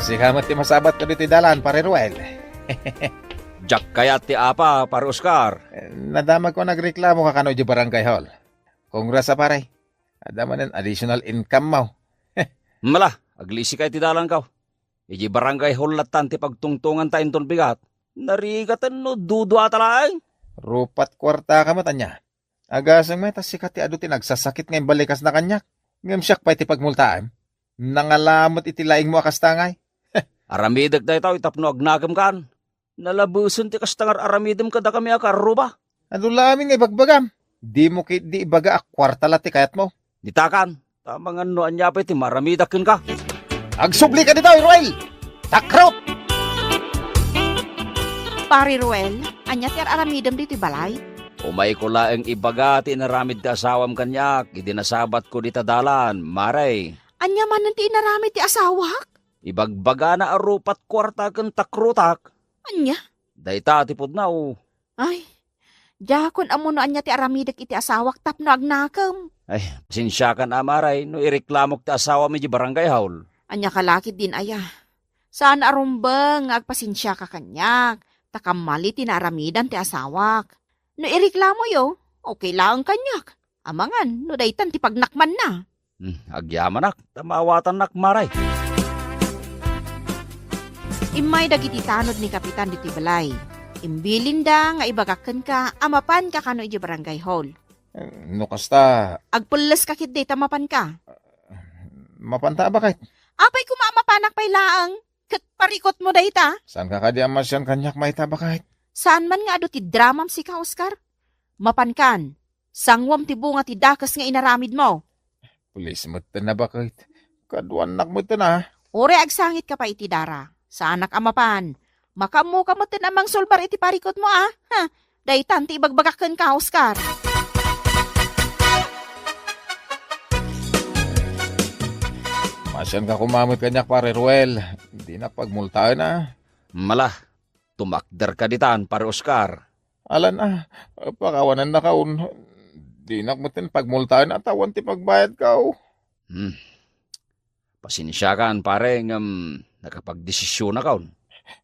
Sika met ti masabat kaditoy dalan, Pare Ruel. Diak kayat ti apa, Pare Oscar. Eh, nadamagko nagreklamo ka kano iti barangay hall. Congrats a, pare. Adda manen additional income mo. Mala, aglisika iti dalanko. Iti barangay hall lattan ti pagtungtonganta inton bigat. Narigaten no duduata laeng. Rupat kuarta ka met ania. Agasem met a sika ti adu ti nagsasakit nga imbalikasna kaniak. Ngem siak pay ti pagmultaem. Nangala met iti laingmo a kasta ngay. Aramidek daytoy tapno agnakemkan. Nalabesen ti kasta nga ar-aramidem kadakami a kaarruba. Adu la amin nga ibagbagam. Dimo ketdi ibaga a kuarta la ti kayatmo. Ditakan, ta amangan no ania pay ti maaramidak kenka. Agsubli ka ditoy, Ruel! Takrot! Pare Ruel, ania ti ar-aramidem ditoy balay? Umayko laeng ibaga ti inaramid ti asawam kaniak idi nasabatko dita dalan, Mare. Ania manen ti inaramid ti asawak? Ibagbagana a rupat kuarta ken takrotak. Ania? Dayta ti pudno. Ay, diakon ammo no ania ti aramidek iti asawak tapno agnakem. Ay, pasensiakan a, Mare, no ireklamok ti asawam idiay barangay hall. Ania ka la ketdin aya? Saan a rumbeng nga agpasensiaka kaniak, ta kamali ti naaramidan ti asawak. No ireklamoyo, okay laeng kaniak. Amangan no daytan ti pagnakmanna. Hmm, agyamanak, ta maawatannak, Mare. Immay dagiti tanod ni Kapitan ditoy balay. Imbilinda nga ibagak kenka a mapanka kano idiay barangay hall. No kasta, agpelles ka ketdi ta mapanka. Mapanta a, baket. Apay koma a mapanak pay laeng? Ket parikutmo dayta? Saanka kadi a masian kaniak mayta, baket? Saan man nga adu ti dramam sika, Oscar? Mapankan, sanguem ti bunga ti dakes nga inaramidmo. Please metten a, baket. Kaduannak metten a. Uray agsangitka pay iti dara. Saanak a mapan. Makaammoka metten a mangsulbar iti parikutmo a. Ha? Daytan ti ibagbagak kenka, Oscar. Masianka koma met kaniak, Pare Ruel. Dinak pagmultaen a. Mala, tumakderka ditan, Pare Oscar. Alan a, pakawanannakon. Dinak metten pagmultaen a ta awan ti pagbayadko. Hmm. Pasensiakan, pare, ngem nakapagdesisionakon.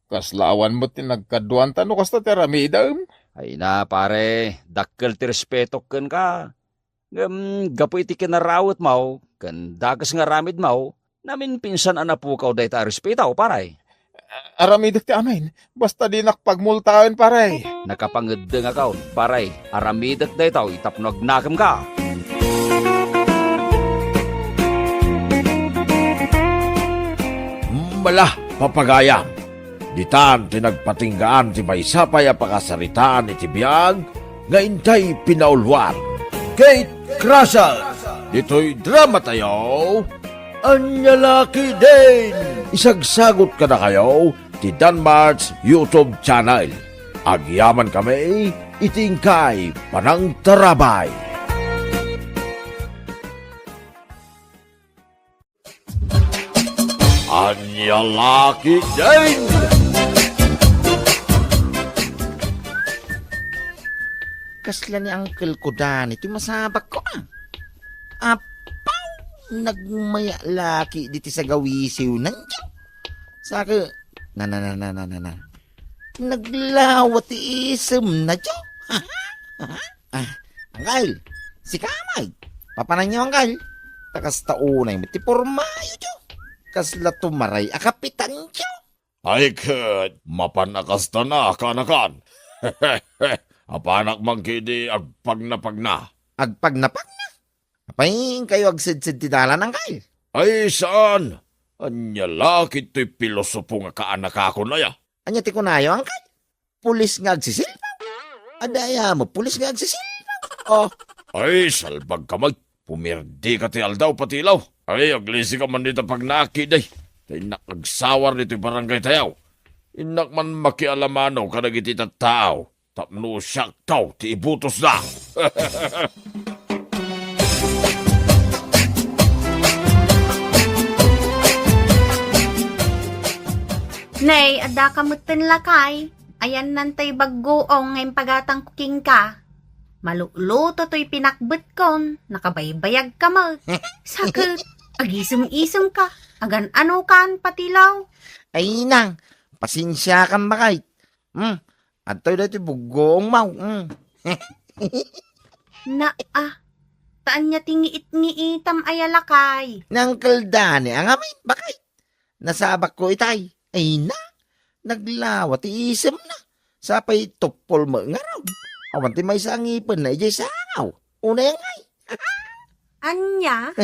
Kasla awan met ti nagkaduanta no kasta ti aramidem. Ay na, pare, dakkel ti respetok kenka. Ngem gapu iti kinarawetmo ken dakes nga aramidmo, naminpinsan a napukaw dayta a respeto, pare. Aramidek ti amin, basta dinak pagmultaen, pare. Nakapangeddengakon, pare. Aramidek daytoy tapno agnakemka. Mala, papagayam. Ditan ti nagpatinggaan ti maysa pay a pakasaritaan iti biag nga intay pinauluan. Kate Crusher, ditoy dramatayo, Ania La Ketdin! Isagsagut kadakayo ti Danmart's YouTube channel. Agyamankami iti inkay panangtarabay. Ania La Ketdin! Kasla ni Uncle ko Dani ti masabakko a. Apaw! Nagmaya la ketdi ti sagawisiw nan, jo. Saka, na, na, na. Naglawa ti isemna, jo. Ah, Uncle, sika met. Papananyo, Uncle? Ta kasta unay met ti pormayo, jo. Kasla tumaray a kapitan, jo. Ay ket, mapan a kasta na, kaanakan. Apanak man ketdi agpagnapagna. Agpagnapagna? Apay, inkayo agsedsed ti dalan, Uncle? Ay, saan. Ania la ketdi toy pilosopo nga kaanakakon aya? Ania ti kunayo, Uncle? Pulis nga agsisilpaw? Adda aya met pulis nga agsisilpaw? Oh. Ay, salbagka met. Pumirdika ti aldaw, patilaw. Ay, aglisika man dita pagnaak ketdi. Ta innak agsawar ditoy barangay tayo. Innak man makialamano kadagiti tattao. Tapno siakto ti ibutosda. Nay, adda ka metten, lakay. Ayanna tay baggoong nga impagatangko kenka. Maluluto toy pinakbetkon, nakabaybayag ka met. Saket, agisem-isem ka, agan-ano kan patilaw. Ay, nang, pasensiakan, baket. Hmm, adtoy daytoy buggoong maw. Hmm. Naa, ta ania ti ngiit-ngiitam aya, lakay? Ni Uncle Dani a ngamin, baket. Nasabakko itay. Ay na, naglawa ti isemna. Sapay tuppol met ngarud. Awan ti maysa a ngipenna idiay sangaw. Unay ngay. Ania?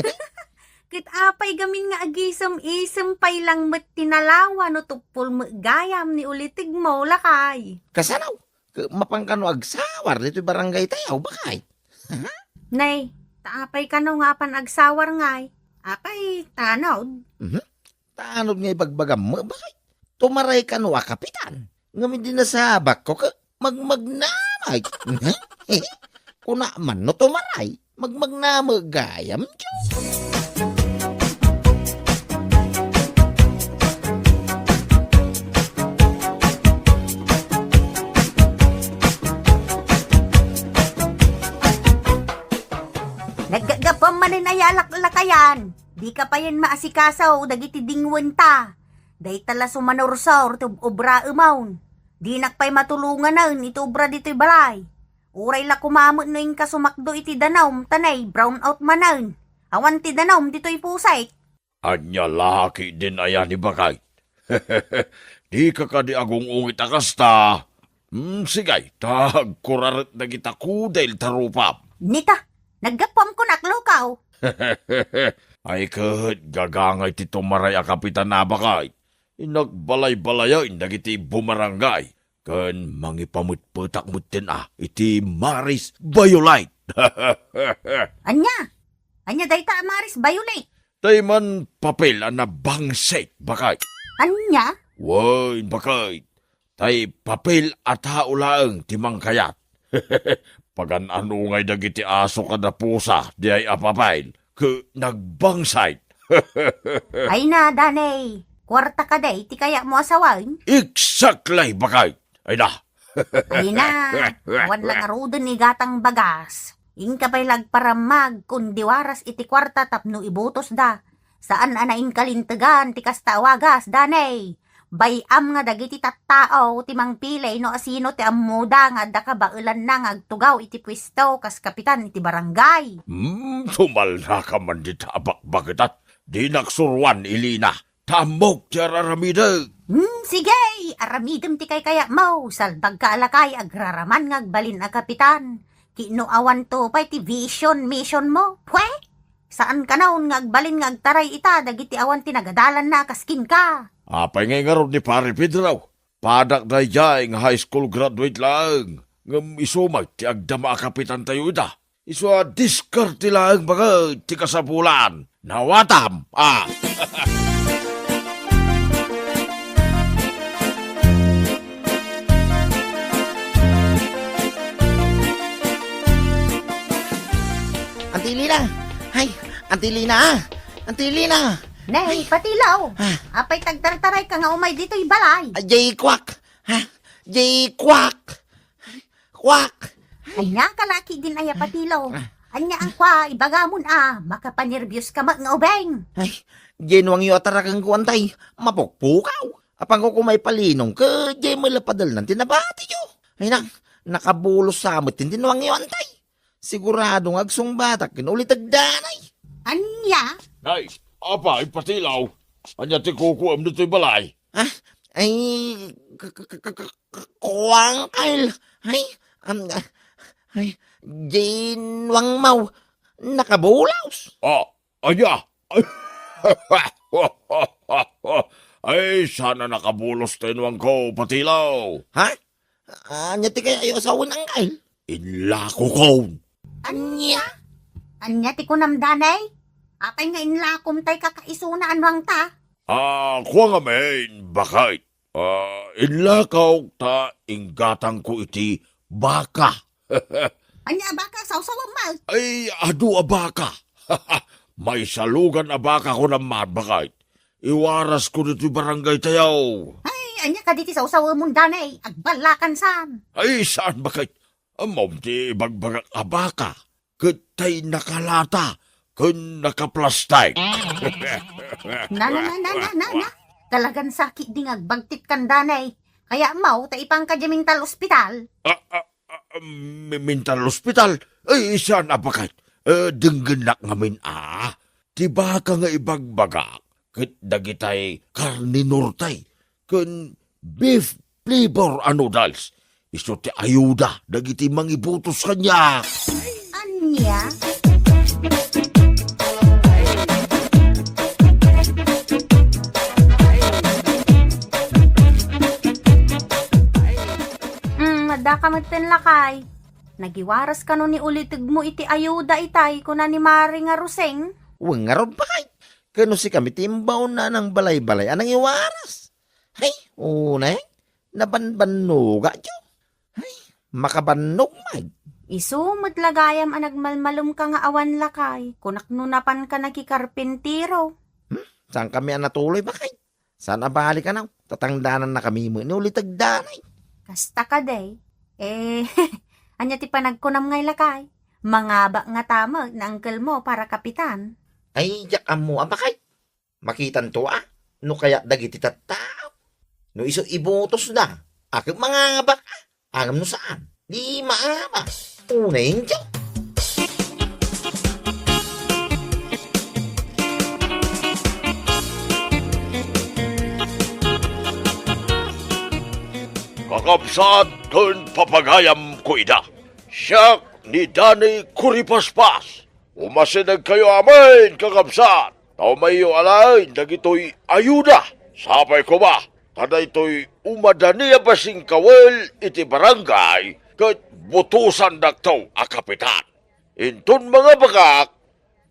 Ket apay gamin nga agisem-isem pay lang met ti nalawa no tuppol met gayam ni ulitegmo, lakay? Kasano? Ket mapan kano agsawar ditoy barangay tayo, baket. Nay, ta apay kano nga apan agsawar ngay? Apay, tanod? Mhm. Tanod nga ibagbagam met, baket. Tumaray kano a kapitan. Ngem idi nasabakko ket magmagnam Ay, kuna man no tumaray, magmagna met gayam, Diyos. Naggaggapam manen aya a laklakayan. Dika payen maasikaso dagiti dingwenta. Dayta la sumanursor ti ob-, obraemon. Dinak pay matulonganen iti obra ditoy balay. Uray la koma met no inka sumakdo iti danum, ta nay, brown out manen. Awan ti danum ditoy pusek. Ania la ketdin aya ni Bakay? Dika kadi agung-ungit a kasta? Hmm, sige, ta agkuraret dagita kudel ta rupam. Nita, naggapuam kunak, lukaw. Ay ket gagangay ti tumaray a kapitan a Bakay. Inagbalay-balayen dagiti bumarangay ken mangipametpetak metten a iti Maris Violet. Ania? Ania dayta a Maris Violet? Tay man papel a nabangsit, Bakay. Ania? Wen, Bakay. Tay papel a tao laeng ti mangkayat. Pagan-anungay dagiti aso kada pusa diay a papel ket nagbangsit. Ay na, Danay. Kuarta kadi ti kayatmo a sawen? Exactly, Bakay. Ay na. Ay na. Awan la ngaruden igatang bagas. Inka pay la agparammag kundi waras iti kuarta tapno ibutosda. Saan a nainkalintegan ti kasta a wagas, Danay. Bay-am nga dagiti tattao ti mangpili no asino ti ammoda nga adda kabaelanna nga agtugaw iti puesto kas kapitan iti barangay. Hmm, sumalnaka man dita a bakbaketan. Dinak suruan, Elena. Ta ammok ti ar-aramidek. Hmm, sige, aramidem ti kaykayatmo. Salbagka a lakay agraraman nga agbalin a kapitan. Ket no awanto pay ti vision, mission mo, pwe? Saan kanayon nga agbalin nga agtaray ita dagiti awan ti nagadalanna a kas kenka. Apay ngay ngarud ni Pare Pedro? Padak daydiay nga high school graduate laeng, ngem isu met ti agdama a kapitantayo ita. Isu a diskarte laeng baket ti kasapulan. Nawatam, a. Auntie Lina! Hay, Auntie Lina, a! Auntie Lina! Nay, Patilaw! Ah. Apay tagtartarayka nga umay ditoy balay? Ajay kwak! Ha? Jay kwak! Kwak! Ania ka la ketdin aya, Patilaw? Ah. Ania a kwa, ibagamon a, makapanerbios ka met nga ubing. Ay, jay nuangyo a tarakengko, Antay, mapukpukaw. Apanko koma ipalinong ket jay met la padalnan ti nabatiyo. Ay nang, nakabulos sa met ti nuangyo, Antay. Sigurado nga agsungbatak ken uliteg, Danay. Ania? Nay, apay, Patilaw? Ania ti kukuem ditoy balay? Ah, ay, k-, k-, k-, k-, k-, kuan, Kyle. Ay, am, ay, jay nuangmo, nakabulos. Ah, ania? Ay, sana nakabulos ti nuangko, Patilaw. Ha? Ania ti kayatyo a sawen, Kyle? Inlakokon. Ania? Ania ti kunam, Danay? Apay nga inlakom tay kakaisuna a nuangta? Ah, kua ngamin, baket. Ah, inlakok ta inggatangko iti baka. Ania a baka a sawsawem met? Ay, adu a baka. Maysa lugan a baka, kunam man, baket. Iwarasko ditoy barangaytayo. Ay, ania kadi ti sawsawemon, Danay? Agballakan san. Ay, saan, baket. Ammom ti ibagbagak a baka, ket tay nakalata ken nakaplastik. Na, na, na, na, na, na, na. Talagan sakit di nga agbagtit kan, Danay. Kayatmo ta ipanka di mental hospital. Ah, ah, ah, mi-, mental hospital? Ay, saan a baket? Eh, denggennak ngamin a. Ti baka nga ibagbagak, ket dagitay karne norte, ken beef flavor a noodles. Isu ti ayuda dagiti mangibutos kaniak. Ania? Mm, adda ka metten, lakay. Nagiwaras kano ni ulitegmo iti ayuda itay, kuna ni Mari nga Roseng? Wen ngarud, baket. Ken no sika met ti imbaonna a nangbalay-balay a nangiwaras. Hay, unay, nabanbannogayo. Hay, Makabannog met. Isu met la gayam a nagmalmalumka nga awan lakay, kunak no napanka nakikarpintero. Hmm? Saankami a natuloy, baket? Saan a bali kano? Tatangdanannakami met ni ulitegda, nay. Kasta kadi. Eh, ania ti panagkunam ngay, lakay? Mangabak ngata met ni angkelmo para kapitan? Ay, diak ammo a, baket. Makitanto a, no kayat dagiti tattao. No isu ibutosda, a ket mangabak a, ngem no saan, di maabak. Unayen, Diyo. Kakabsat ken papagayam ko ida. Siak ni Dani Kuripaspas. Umasidegkayo amin, kakabsat, ta umayyo alaen dagitoy ayuda. Sapay koma ta daytoy umadani a basingkawen iti barangay ket butosandakto a kapitan. Inton mangabakak,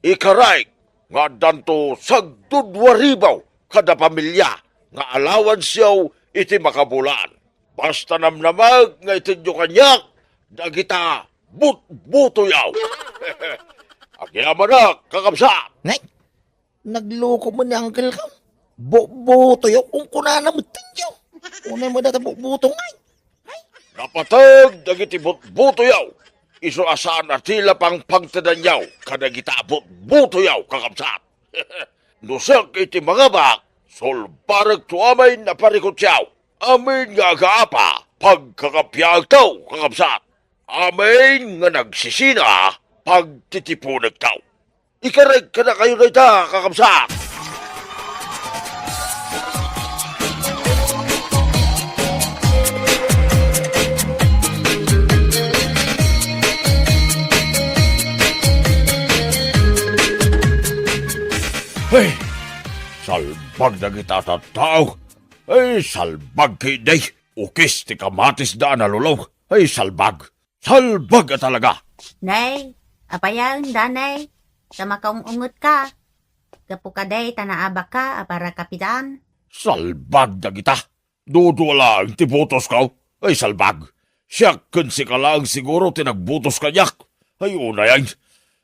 ikarek nga addanto sagdudua ribu kada pamilia nga alawansyo iti makabulan. Basta namnamek nga itedyo kaniak dagita butbutoyaw. Agyamanak, kakabsat. Nay, nagloko man ni uncle ko. Butbutoyaw, kunkunana met tenyo. Unay mo data butbuto ngay. Ay. Napateg dagiti butbutoyaw. Isu a saan a tila pang pagtedanyaw kadagita butbutoyaw, kakabsat. No siak iti mangabak, sulbarekto amin a parikutyaw. Amin nga agaapa, pagkakapiagtaw, kakabsat. Amin nga nagsisina, pagtitipunektaw. Ikarek kadakayo dayta, kakabsat. Hey! Salbag dagita tattao! Ay, salbag ketdi! Ukis ti kamatisda a nalulaw. Ay, salbag! Salbag a talaga! Nay, apayen, Danay? Ta makaung-ungetka. Gapu kadi ta naabakka a para kapitan? Salbag dagita! Dudua laeng ti butosko. Ay, salbag! Siak ken sika laeng siguro ti nagbutos kaniak. Ay, unayen.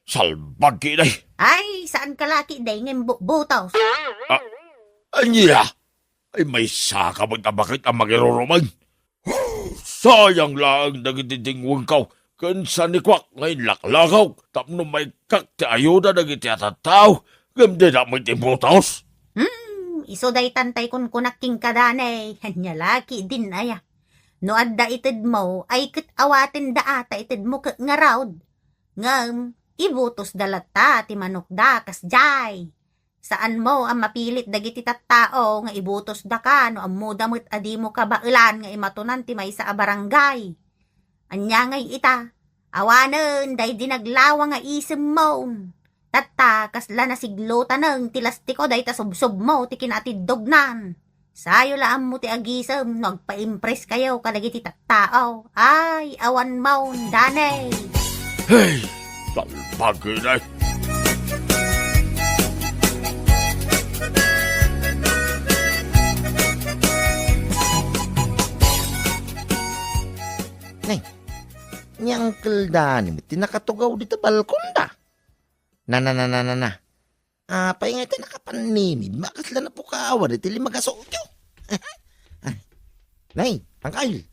Salbag ketdi! Ay, saanka la ketdi ngem bu-, butos. Ah, ania? Ay, maysaka met a baket a mangirurumen. Sayang laeng dagiti dingwengko ken sanikuak nga inlaklakaw tapno maikkak ti ayuda dagiti a tattao ngem dida met ibutos. Hmm, isu daytan tay kunkunak kenka, Danay. Ania la ketdin aya? No adda itedmo, ay ket awaten da a ta itedmo ket ngarud. Ngem, ibutosda latta ti manokda kasdiay. Saanmo a mapilit dagiti tattao nga ibutosdaka no ammoda met a dimo kabaelan nga imatonan ti maysa a barangay. Ania ngay ita? Awanen daydi naglawa nga isemmo. Tatta, kasla nasiglotanen ti lastiko dayta subsobmo ti kinaatiddognan. Sayo la ammo ti agisem no agpaimpreskayo kadagiti tattao. Ay, awanmon, Danay! Hey! Salbag, inay! Nay, ni Uncle Danny met ti nakatugaw dita balkonda. Na, na, na, na, na, na. Apay nga iti nakapannimid, makasla napukawan iti lima nga sotyo. Nay, Uncle,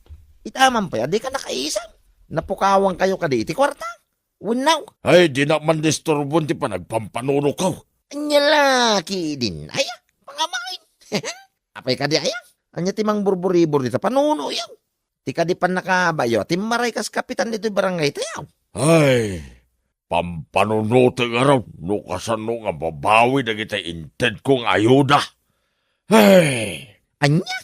ita man pay a dika nakaisam. Napukawankayo kadi iti kuarta? Wenno? Ay, dinak mandisturbon ti panagpampanunokko. Ania la ketdin? Ay, pangamain. Apay kadi aya? Ania ti mangburburibor dita panunoyo? Ti kadi pannakabayo, ti maray kas kapitan ditoy barangay tayo. Ay, pampanunotek ngarud no kasano nga mabawi dagiti intedko nga ayuda. Ay! Ania?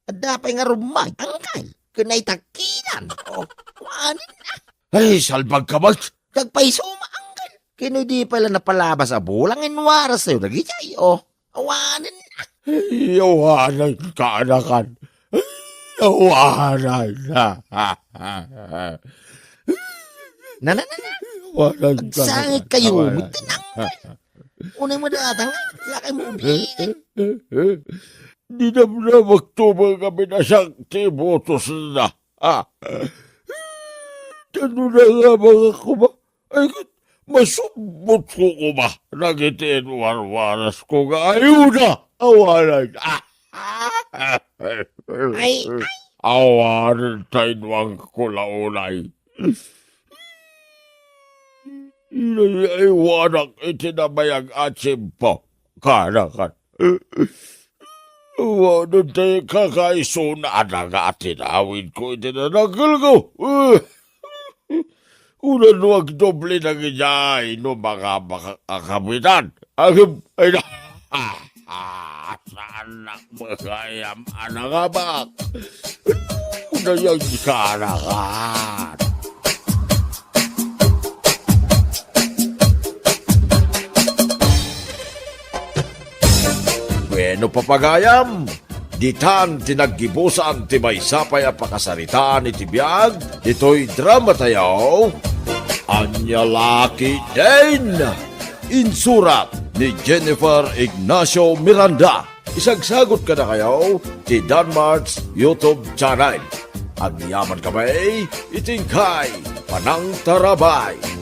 Adda pay nga rummag, Uncle, ken naitakkidan. O, awanen na. Ay, salbagka met! Agpayso, Uncle. Ken no di pay la napalabas a bulang, inwaras tayo dagiti ay, o. Awanen na. Ay, awanen ka, anakan. Ay, awanen na. Na, na, na, na. Awanen ka, anakan. Agsangit kayo, awanen. Met, Uncle. Unay mo datang, lakay mo ubigan. Dinamdamakto met a pinasak ti butosna. Ah. Ano na nga mga kuma? Ay, ket masubbot ko kuma dagiti inwarwaras ko nga ayuda. Awanan. Ah! Ay, ay. Awanan ta inwan ko la unay. Naiwanak iti nabayag a tiempo. Kanakan. Wadon ti kakaisuna a nagatinawid ko iti nadakkel ko. Unan no agdoble dagidiay no mangabak a kapitan. Agem, ay na. Saanak makayam a nangabak. Dayag kanakan. Bueno, papagayam, ditan ti naggibusan ti maysa pay a pakasaritaan iti biag ditoy drama tayo, Ania La Ketdin. Insurat ni Jennifer Ignacio Miranda. Isagsagut kadakayo ti Danmart's YouTube channel. Agyaman kami iti inkay panangtarabay.